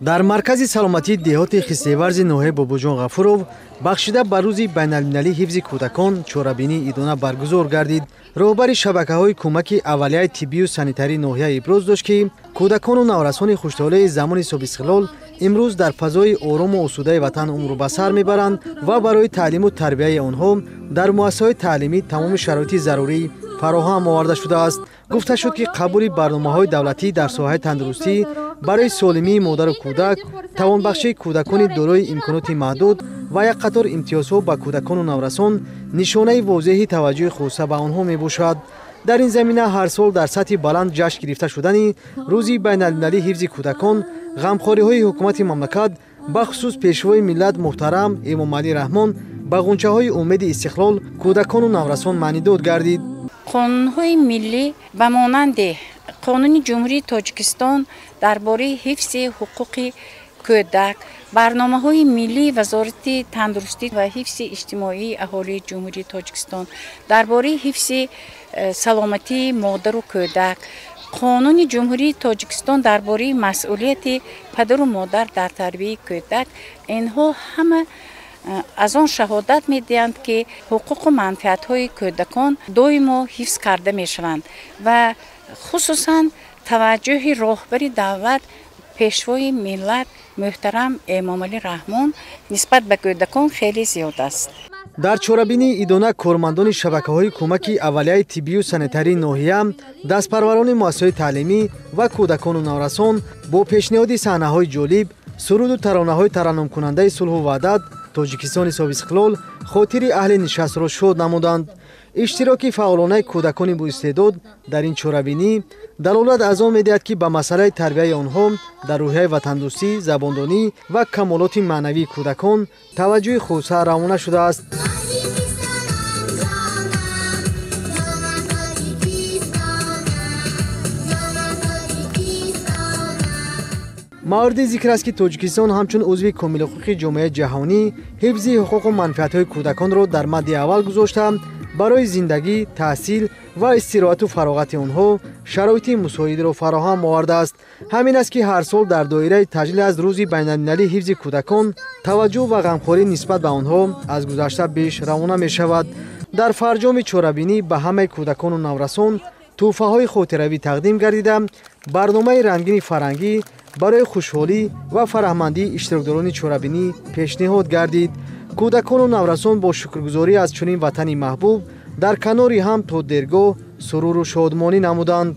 Дар маркази саломатии деҳоти Хистеварзи ноҳияи Бобоҷон Ғафуров бахшида ба рӯзи байналмилалии ҳифзи кӯдакон чорабинии идона баргузор гардид. Роҳбари шабакаҳои кӯмаки аввалияи тиббию санитарии ноҳия иброз дошт, ки кӯдакону наврасони хуштолеи замони собистиқлол имрӯз дар фазои орому осудаи ватан умру ба сар мебаранд ва барои таълиму тарбияи онҳо дар муассисаҳои таълимӣ тамоми шароити зарурӣ фароҳам оварда шудааст. Гуфта шуд, ки қабули барномаҳои давлатӣ дар соҳаи тандурустӣ барои солимии модару кӯдак, тавонбахшии кӯдакони дорои имконоти маҳдуд ва як қатор имтиёзҳо ба кӯдакону наврасон нишонаи возеҳи таваҷҷӯҳи хоса ба онҳо мебошад. Дар ин замина ҳар сол дар сатҳи баланд ҷашн гирифта шудани рӯзи байналмилалии ҳифзи кӯдакон ғамхориҳои ҳукумати мамлакат, бахусус пешвои миллат муҳтарам Эмомалӣ Раҳмон ба ғунчаҳои умеди истиқлол кӯдакону наврасон маънидод гардид. Қонунҳои миллӣ ба монанди Қонуни Ҷумҳурии Тоҷикистон дар бораи ҳифзи ҳуқуқи кӯдак, барномаҳои миллии Вазорати тандурустӣ ва ҳифзи иҷтимоии аҳолии Ҷумҳурии Тоҷикистон дар бораи ҳифзи саломатии модару кӯдак, Қонуни Ҷумҳурии Тоҷикистон дар бораи масъулияти падару модар дар тарбияи кӯдак, инҳо ҳама аз он шаҳодат медиҳанд, ки ҳуқуқу манфиатҳои кӯдакон доимо ҳифз карда мешаванд ва хусусан таваҷҷӯҳи роҳбари давлат, пешвои миллат муҳтарам Эмомалӣ Раҳмон нисбат ба кӯдакон хеле зиёд аст. Дар чорабинии идона кормандони шабакаҳои кӯмаки аввалияи тиббию санитарии ноҳия, дастпарварони муассисаҳои таълимӣ ва кӯдакону наврасон бо пешниҳоди саҳнаҳои ҷолиб, суруду таронаҳои тараннумкунандаи сулҳу ваҳдат, Тоҷикистони собистиқлол хотири аҳли нишастро шод намуданд. Иштироки фаъолонаи кӯдакони боистеъдод дар ин чорабинӣ далолат аз он медиҳад, ки ба масъалаи тарбияи онҳо дар рӯҳияи ватандӯстӣ, забондонӣ ва камолоти маънавии кӯдакон таваҷҷӯҳи хоса равона шудааст. Мавриди зикр аст, ки Тоҷикистон ҳамчун узви комилҳуқуқи ҷомеаи ҷаҳонӣ ҳифзи ҳуқуқу манфиатҳои кӯдаконро дар мадди аввал гузошта, барои зиндагӣ, таҳсил ва истироҳату фароғати онҳо шароити мусоидро фароҳам овардааст. Ҳамин аст, ки ҳар сол дар доираи таҷлил аз рӯзи байналмилалии ҳифзи кӯдакон таваҷҷӯҳ ва ғамхорӣ нисбат ба онҳо аз гузашта беш равона мешавад. Дар фарҷоми чорабинӣ ба ҳамаи кӯдакону наврасон тӯҳфаҳои хотиравӣ тақдим гардида, барномаи рангини фарҳангӣ барои хушҳолӣ ва фараҳмандии иштирокдорони чорабинӣ пешниҳод гардид. Кӯдакону наврасон бо шукргузорӣ аз чунин ватани маҳбуб дар канори ҳам то дергоҳ суруру шодмонӣ намуданд.